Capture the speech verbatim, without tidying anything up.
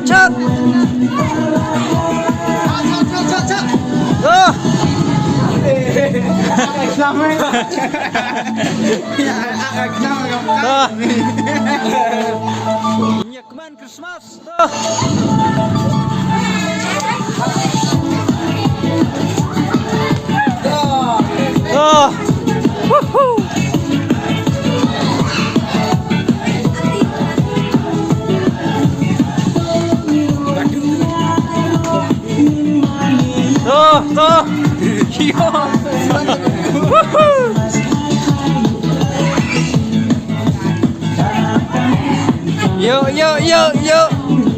Chat. Tuh. Tuh. Ïa kmen Christmas. Tuh. Tuh. Woohoo. Tuh, tuh. Yo. Woohoo. Yo, yo, yo, yo.